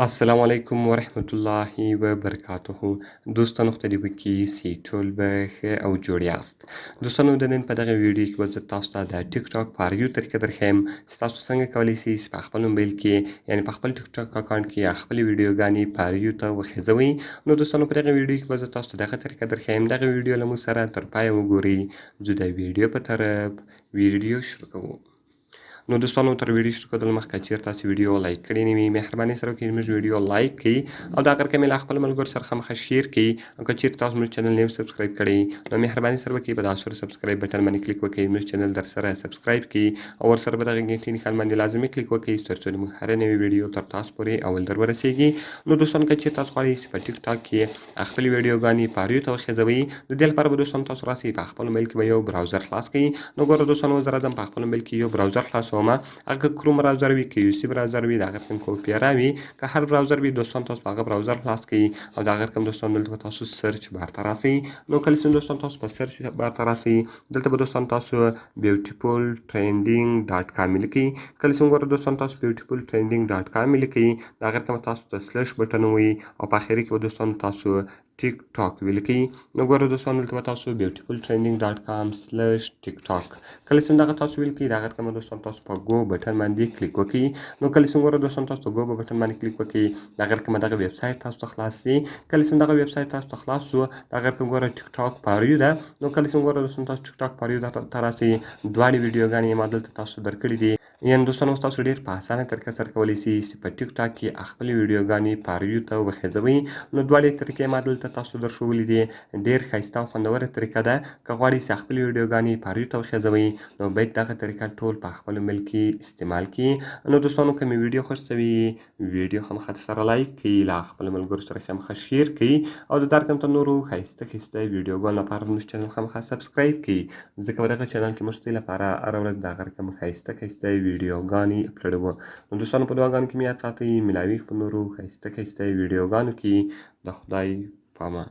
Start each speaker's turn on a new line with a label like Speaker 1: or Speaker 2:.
Speaker 1: السلام علیکم ورحمت الله وبرکاته. دوستانو، خدای دې وکړي چې ټول به ښه او جوړ یاست. دوستانو، د نن په دغه ویډیو کې به زه تاسو ته د ټیک ټاک for you طریقه درښیم چې تاسو څنګه کولی شئ چې په خپل موبایل کې، یعنی په خپل ټیک ټاک اکاونټ کې خپلې ویډیوګانې for you ته وخېځوئ. نو دوستانو، په دغه ویډیو کې به زه تاسو ته دغه طریقه درښیم. دغه ویډیو له موږ سره تر پایه وګورئ. ځو د ویډیو په طرف، ویډیو شروع کوو. نو دوستانو، تر ویډیو شروع کولو مخکې چیرته تاسو ویډیو لایک کړی نه وي، مهرباني سره وکړئ زموږ ویډیو لایک کړئ او دا غږ مې له خپل ملګرو سره خامخا share کړئ. او که چیرته تاسو زموږ چینل نه subscribe کړئ، نو مهرباني سره وکړئ په دا سور subscribe button باندې کلیک وکړئ، زموږ چینل در سره subscribe کړئ او ورسره په دغه ګنټې نښان باندې لازمي کلیک وکړئ، ترڅو موږ هره نوې ویډیو تر تاسو پورې اول در ورسیږي. نو دوستان، که چیرته تاسو غواړئ چې په ټیک ټاک کې خپلې ویډیوګانې for you ته وخېځوئ، د دې لپاره به دوستان تاسو راسئ، په خپل موبایل کې به یو browser خلاص کړئ. نو ګوره دوستانو، زه راځم، په خپل موبایل کې یو browser خلاصوم. هغه که کروم browser وي، که UC browser وي، د هغه رقم که اوپیرا وي، که هر browser وي، دوستان تاسو په هغه browser خلاص کړئ. او د هغه رقم دوستان، دلته به تاسو search bar ته راسئ. نو کله چې دوستان تاسو په search bar ته راسئ، دلته به دوستان تاسو beautifultrending.com لیکئ. کله چې ګوره دوستان تاسو beautifultrending.com لیکئ، د هغه رقم تاسو ته slash button وي او په اخري کې به دوستان تاسو ټیک ټاک ولیکئ. نو ګوره دوستانو، دلته به تاسو beautifultrending.com/tiktok کله چې دغه تاسو ولیکئ، د هغه رقم دوستان تاسو په go button باندې کلیک وکړئ. نو کله چې ګوره دوستان تاسو go button باندې کلیک وکړئ، د هغه رقم دغه ویب سایټ تاسو ته خلاص شي. کله چې دغه ویب سایټ تاسو ته خلاص شو، د هغه رقم ګوره ټیک ټاک for you ده. نو کله چې ګوره دوستان تاسو ټیک ټاک for you ته راسئ، دواړې ویډیوګانې ما دلته تاسو درکړي دي. یعنی دوستانو، تاسو ډیر په اسانه طریقه سره کولی شئ چې په ټیک ټاک کې خپلې ویډیوګانې for you ته وخېځوئ. نو دواړې طریقې ما دلته تاسو درښولې دي. ډیر ښایسته او خوندوره طریقه ده. که غواړئ چې خپلې ویډیوګانې for you ته وخېځوئ، نو باید دغه طریقه ټول په خپل موبایل کې استعمال کړئ. نو دوستانو، که مې ویډیو خوښ شوي، ویډیو خامخا سره لایک کړئ، له خپل ملګرو سره خامخا share کړئ او د دا رقم ته نورو ښایسته ښایسته ویډیوګانو لپاره زموږ چینل خامخا subscribe کړئ، ځکه په دغه چینل کې موږ ستاسو لپاره هره ورځ دغه رقم ښایسته ښایسته ویډیوګانې اپلوډوو. نو دوستانو، په دعاګانو کې مې یاد ساتئ. ملاوي په نورو ښایسته ښایسته ویډیوګانو کې. د خدای په امان.